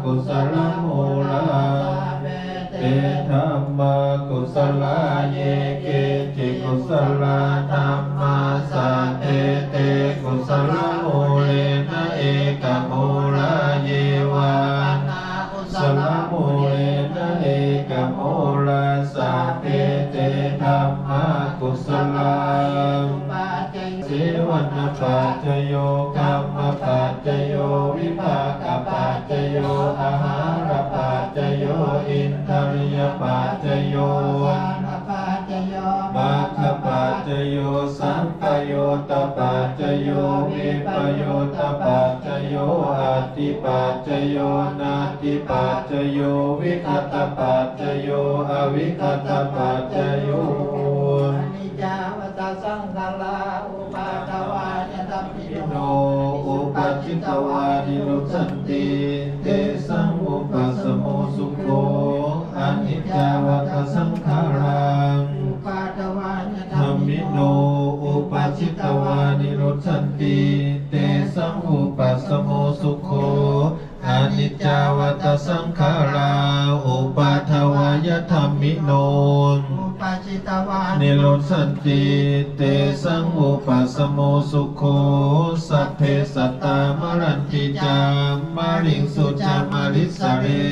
Kusalamūlā, sabbe te dhammā kusalā. Ye keci kusalā dhammā, sabbe te kusalamūlena ekamūlā. Ye vā kusalamūlena ekamūlā, sabbe te dhammā kusalā. Sevanapaccayo, kammapaccayo, vipākapaccayo, āhārapaccayo, indriyapaccayo, maggapaccayo, sampayuttapaccayo, vippayuttapaccayo, atthipaccayo, natthipaccayo, vigatapaccayo, avigatapaccayo. Aniccā vata saṅkhārā, uppādavayadhammino, uppajjitvā nirujjhanti, tesaṃ vūpasamo sukho. Aniccā vata saṅkhārā, uppādavayadhammino, uppajjitvā nirujjhanti, tesaṃ vūpasamo sukho. Aniccā vata saṅkhārā, uppādavayadhammino, uppajjitvā nirujjhanti, tesaṃ vūpasamo sukho. Sabbe sattā maranti ca, mariṃsu ca marissare,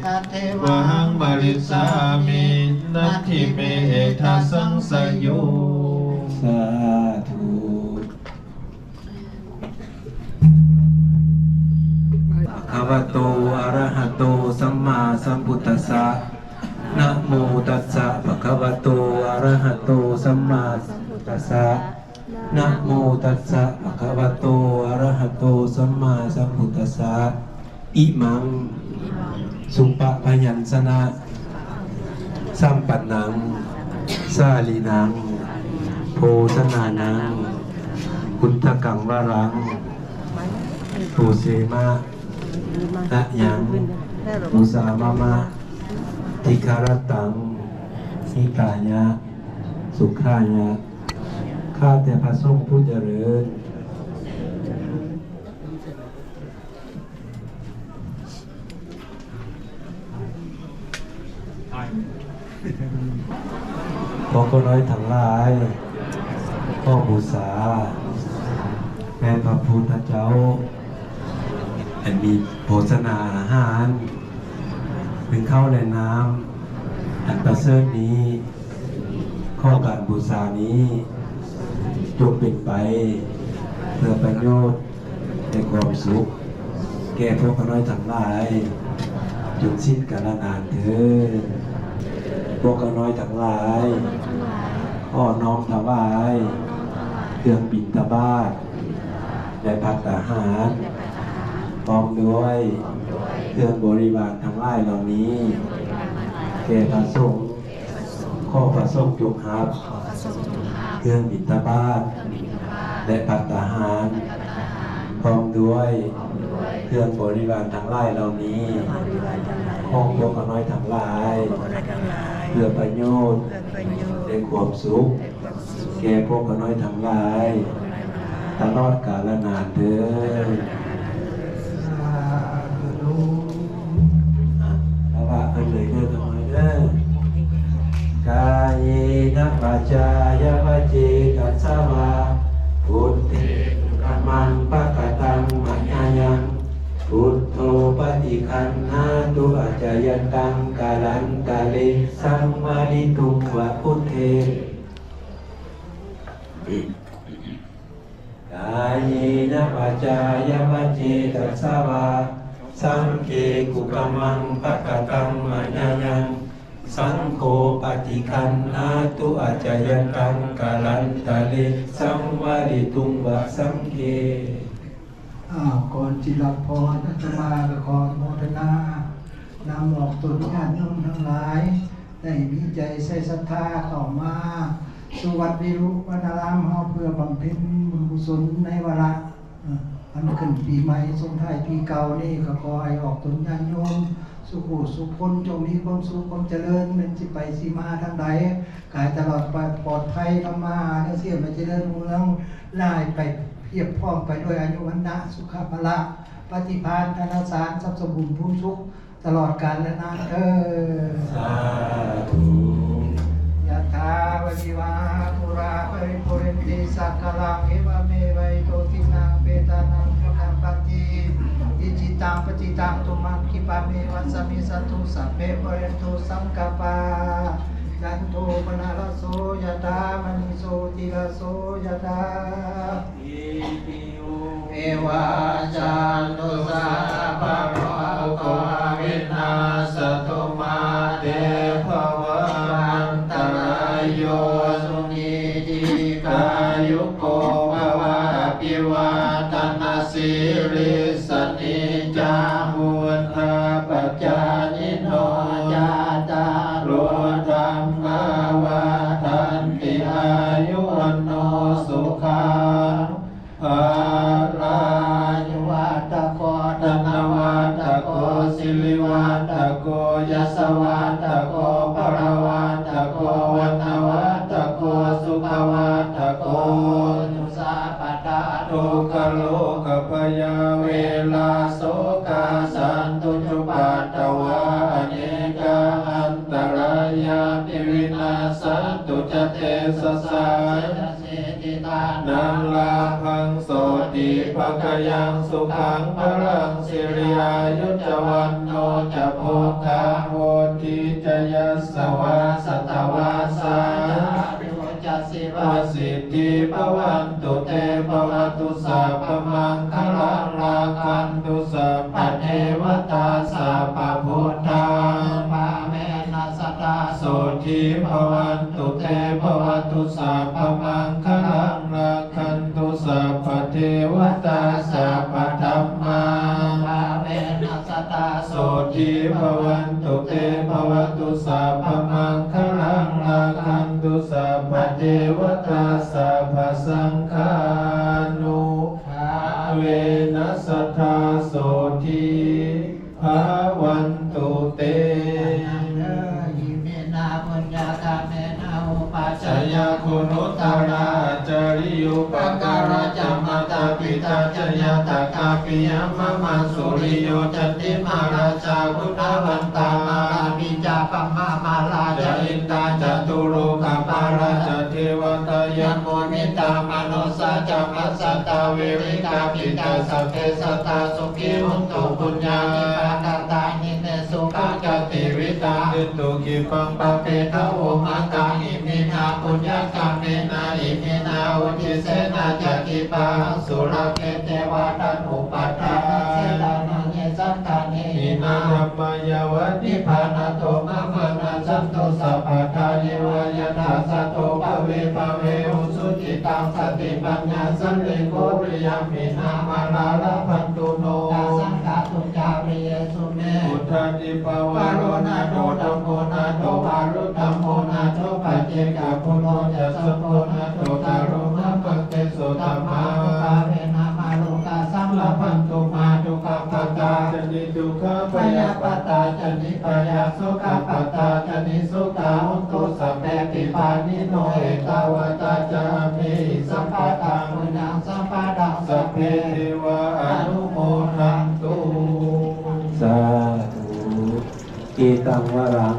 tathevāhaṃ marissāmi, natthi me ettha saṃsayo. Sādhu. Bhagavato arahato sammāsambuddhassa. Namo tassa bhagavato arahato sammāsambuddhassa. Namo tassa bhagavato arahato sammāsambuddhassa. Imaṃ supabyañjanasampannaṃ sālīnaṃ bhojanānaṃ udakaṃ varaṃ, pusema ayaṃ musā mama, dīgharattaṃ hitāya sukhāya. ຂ້າແຕ່ພະສົງຜູ້ຈະເລີນ. ພວກຂ້ານ້ອຍທັງຫຼາຍ ຂໍບູຊາແດ່ພະພຸດທະເຈົ້າ ອັນມີໂພຊະນາອາຫານ ເປັນເຂົ້າ ແລະ ນ້ຳ ອັນປະເສີດນີ້. ຂໍການບູຊານີ້ ຈົ່ງເປັນໄປເພື່ອປະໂຫຍດ ແລະ ຄວາມສຸກ ແກ່ພວກຂ້ານ້ອຍທັງຫຼາຍ ຈົນສິ້ນກາລະນານເທີ້ນ. ພວກຂ້ານ້ອຍທັງຫຼາຍ ຂໍນ້ອມຖວາຍ ເຄື່ອງບິນທະບາດ ແລະ ພັດຕາຫານ ພ້ອມດ້ວຍເຄື່ອງບໍລິວານທັງຫຼາຍເຫຼົ່ານີ້ ແກ່ພະສົງ. ຂໍພະສົງຈົ່ງຮັບເຄື່ອງບິນທະບາດ ແລະ ພັດຕາຫານ ພ້ອມດ້ວຍເຄື່ອງບໍລິວານທັງຫຼາຍເຫຼົ່ານີ້ ຂອງພວກຂ້ານ້ອຍທັງຫຼາຍ ເພື່ອປະໂຫຍດ ແລະ ຄວາມສຸກ ແກ່ພວກຂ້ານ້ອຍທັງຫຼາຍ ຕະຫຼອດກາລະນານເທີ້ນ. ສາທຸ. ອ່ະ ລະວະເພິ່ນເລີຍເດີ ຂ້ານ້ອຍເດີ. Kāyena vācāya va cetasā vā, buddhe kukammaṃ pakataṃ mayā yaṃ, buddho paṭiggaṇhātu accayantaṃ, kālantare saṃvarituṃ va buddhe. Kāyena vācāya va cetasā vā, saṅghe kukammaṃ pakataṃ mayā yaṃ, saṅgho paṭiggaṇhātu accayantaṃ, kālantare saṃvarituṃ va saṅghe. ອ້າວ ກ່ອນຊິຮັບພອນ ອາດຕະມາກໍຂໍອະນຸໂມທະນານຳອອກຕົນຍາດໂຍມທັງຫຼາຍ ໄດ້ມີໃຈໃສ່ສັດທາເຂົ້າມາສູ່ວັດເວລຸວັນນາລາມເຮົາ ເພື່ອບຳເພັນບຸນກຸສົນໃນວາລະ ເອີ ວັນຂຶ້ນປີໃໝ່ ສົ່ງທ້າຍປີເກົ່ານີ້ ກໍຂໍໃຫ້ອອກຕົນຍາດໂຍມສູ່ຜູ້ສູ່ຄົນ ຈົ່ງມີຄວາມສຸກຄວາມຈະເລີນ ແມ່ນຊິໄປຊິມາທາງໃດ ກາຍຕະຫຼອດປອດໄພ ທຳມາຫາເລື່ອງຊຽມ ແລະ ຈະເລີນຮຸ່ງເຮືອງຫຼາຍໄປ ພຽບພ້ອມໄປດ້ວຍອາຍຸ ວັນນະ ສຸຂະ ພະລະ ປະຕິພານທະນະສານ ຊັບສົມບູນພູນສຸກ ຕະຫຼອດການແລະນານເທີ້ນ. ສາທຸ. ຍະຖາ ວາລິວະຫາ ປູຣາ ປະລິປູເຣນຕິ ສາຄະລັງ ເອວະເມວະ ອິໂຕ ທິນນັງ ເປຕານັງ ອຸປະກາປະຕິ ອິຊິຕັງ ປັດຕິຕັງ ຕຸມມັງ ຂິປະເມວະ ສະມິດສະຕຸ ສັບເພ ປະເຣນຕຸ ສັງກະປາ ຈັນໂທ ປະນະລະໂສ ຍະຖາ ມະນີ ໂຊຕິລະໂສ ຍະຖາ ເອວະ ຈັນໂທ ສາພະໂລໂກ ວິນາສະຕຸ ມາເຕ ພະວັນຕະລາຍໂຍ ສຸນີ ທີຄາຍຸໂກ ພະວະ ອະພິວາທະນະສີລິສ ສະນິດຈັງ ວຸດທາປະຈາຍິໂນ ຈາຕາໂລ ທຳມາ ວັດທັນຕິ ອາຍຸ ວັນໂນ ສຸຂັງ ພະລັງ. ອາຍຸວັດທະໂກ ທະນະວັດທະໂກ ສິລິວັດທະໂກ ຢະສະວັດທະໂກ ພະລະວັດທະໂກ ວັນນະວັດທະໂກ ສຸຂະວັດທະໂກ ສາ ປະທາ ທຸກຂະໂລກະພະຍາເວລາ ໂສກາ ສັນຕຸ ຈຸປັດຕະວາ ອະເນກາ ອັນຕະລາຍາ ວິວິນາ ສັນຕຸ ຈະເຕສະສາ ຍະສິດທິ ທານັງ ລາພັງ ໂສຕິ ພະກະຍັງ ສຸຂັງ ພະລັງ ສິລິ ອາຍຸ ຈະ ວັນໂນ ຈະ ໂພຄາ ວຸດທິ ຈະ ຍະສະວາ ສະຕະວາສາ ຈະ ອາຍຸ ຈະ ຊີວະ ສິດທິ ພະວັນຕຸ ເຕ ພະວະຕຸ ສັບພະມັງຄະລັງ ລັກຂັນຕຸ ສັບພະເທວະຕາ ສັບພະພຸດທັງ ພາເວນະ ສະທາ ໂສທີ ພະວັນຕຸ ເຕ ພະວະຕຸ ສັບພະມັງຄະລັງ ລັກຂັນຕຸ ສັບພະເທວະຕາ ສັບພະທຳມັງ ພາເວນະ ສະທາ ໂສທີ ພະວັນຕຸ ເຕ ພະວະຕຸ ສັບພະມັງຄະລັງ ລັກຂັນຕຸ ສັບພະເທວະຕາ ສັບພະສັງຄານຸພາເວນະ ສະທາ ໂສທີ ພະວັນຕຸ ເຕ. ອິເມນະ ປຸນຍະກຳເມນະ ອຸປັດຈະຍະຄຸນຸດຕະລາ ອາຈາລິໂຍ ປະກາລະຈະ ມາຕາປິຕາຈະ ຍາດຕະກາ ປິຍະມະມະ ສຸລິໂຍ ຈັນຕິມາ ລາຈາ ຄຸນນະວັນຕາ ມາລາ ບິດຈາ ບະມະມາລາຈະ ອິນຕາຈະ ຕຸໂລກະປາລາຈະ ເທວະຕາ ຍະໂມມິຕາ ມະນຸດສາຈະ ມັດສະຕາ ເວລິກາ ປິຕາ ສັບເພ ສັດຕາ ສຸຂີ ໂຫນຕຸ ປຸນຍານິບາຕາ ຕານິເມ ສຸຂັງ ຈະ ຊີວິຕັງ ເດນຕຸ ຂິປັງ ປະເປທາ ໂອມະກາ ອິເມນະ ປຸນຍະກຳເມນະ ອິເມນະ ອຸທິດເສນະ ຈະ ຂິປາຫັງ ສຸລາເກ ເທວະຕາ ນຸປັດທານາ ເຊຕະນາ ເຍ ສັດຖາ ເນ ຫິນາ ທຳມາ ຍາວະ ນິບພານະໂຕ ມາມະນະ ສັນຕຸ ສັບພະທາ ເຍວະ ຍະຖາ ສັດໂຕ ພະເວ ພະເວ ອຸສຸ ຈິດຕັງ ສະຕິ ປັນຍາ ສະລີ ໂກ ວິລິຍະ ຫິນາ ມາລາ ລາພັນຕຸ ໂນ ຕັດສັງຄະຕຸ ຈາຣິເຍ ສຸເມ ພຸດທາທິ ພາວະໂລ ນາໂທ ທຳໂມ ນາໂທ ວາລຸດທຳໂມ ນາໂທ ປັດເຈກະປຸດໂທ ຈາສະໂພ ນາໂທ ທາໂຣ ມະມັງ ເຕໂສ ທຳມານຸພາເວນະ ມາໂລກາສັງ ລາພັນຕຸ ມາ ທຸກຂະປະຕາ ຈະ ນິທຸກຂະ ພະຍາປະຕາ ຈະ ນິພະຍາ ໂສກະປະຕາ ຈະ ນິໂສກາ ໂຫນຕຸ ສັບເພ ປິພານິໂນ ເອຕາວັດຕາ ຈະ ອະເມຫິ ສຳປະທາ ປຸນຍັງ ສຳປະທາ ສັບເພ ເທວາ ອະນຸໂມທັນຕຸ ສາທຸ ເອຕັງວະລັງ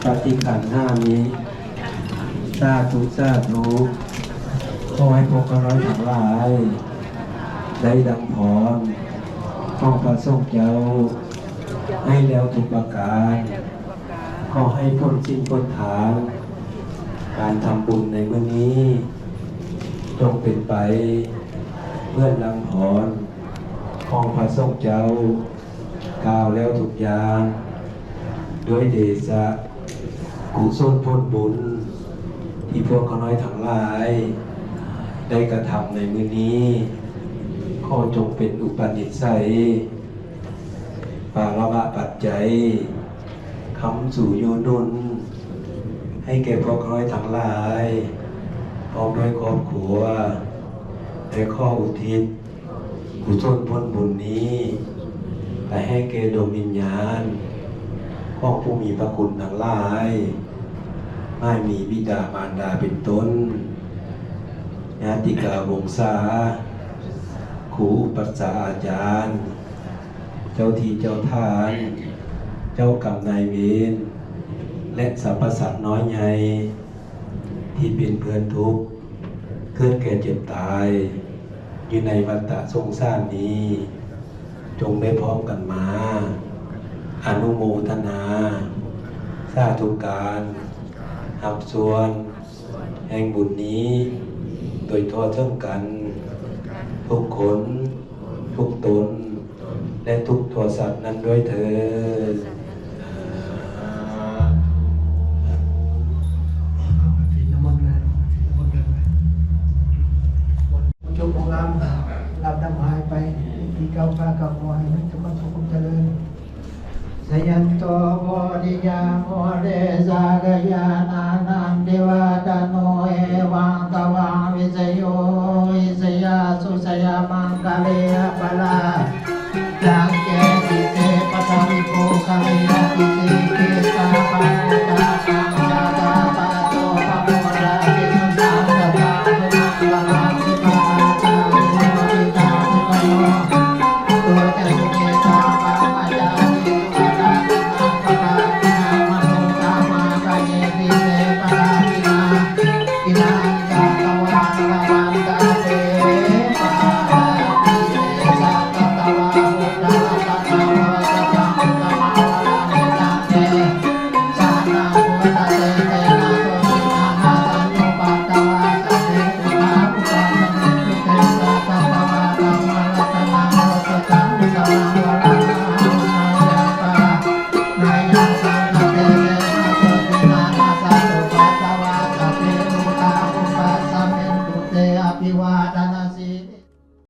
ປະຕິຄັນຫາມິ ສາທຸ ສາທຸ ຂໍໃຫ້ພວກຂ້ານ້ອຍທັງຫຼາຍ ໄດ້ດັ່ງພອນຂອງພະສົງເຈົ້າ ໃຫ້ແລ້ວທຸກປະການ ຂໍໃຫ້ຜົນສິນຜົນທານ ການທຳບຸນໃນມື້ນີ້ ຈົ່ງເປັນໄປເໝືອນດັ່ງພອນຂອງພະສົງເຈົ້າ ກ່າວແລ້ວທຸກຢ່າງ ດ້ວຍເດຊະ ກຸສົນຜົນບຸນ ທີ່ພວກຂ້ານ້ອຍທັງຫຼາຍ ໄດ້ກະທຳໃນມື້ນີ້ ຂໍຈົ່ງເປັນອຸປະນິດໄສ ປາລະມະປັດໄຈ ຄ້ຳຊູຢູ່ໜູນ ໃຫ້ແກ່ພວກຂ້ານ້ອຍທັງຫຼາຍ ພ້ອມດ້ວຍຄອບຄົວ ແລະ ຂໍອຸທິດ ກຸສົນຜົນບຸນນີ້ ໄປໃຫ້ແກ່ດວງວິນຍານ ຂອງຜູ້ມີພະຄຸນທັງຫຼາຍ ໝາຍມີບິດາມານດາເປັນຕົ້ນ ຍາຕິກາວົງສາ ຂ ຄູອຸປັດຊາອາຈານ, ເຈົ້າທີ່ເຈົ້າທານ, ເຈົ້າກຳນາຍເວນ ແລະ ສັບພະສັດນ້ອຍໃຫຍ່ ທີ່ເປັນເພື່ອນທຸກ ເກີດແກ່ເຈັບຕາຍ ຢູ່ໃນວັດຕະສົງສານນີ້ ຈົ່ງໄດ້ພ້ອມກັນມາ ອະນຸໂມທະນາ ສາທຸການ ຮັບສ່ວນ ແຫ່ງບຸນນີ້ ໂດຍທົ່ວເຖິງກັນ ທຸກຄົນ ທຸກຕົນ ແລະ ທຸກຕົວສັດນັ້ນດ້ວຍເທີ້ນ. ຈົບຂອງລຳ ລຳນຳຫາຍໄປ ທີ່ເກົ່າຂ້າກໍຂໍໃຫ້ມີແຕ່ຄວາມສຸກຄວາມຈະເລີນ. Jayanto bodhiyā mūle sakyānaṃ nandivaḍḍhano, evaṃ tvaṃ vijayo hohi jayassu jayamaṅgale. Aparā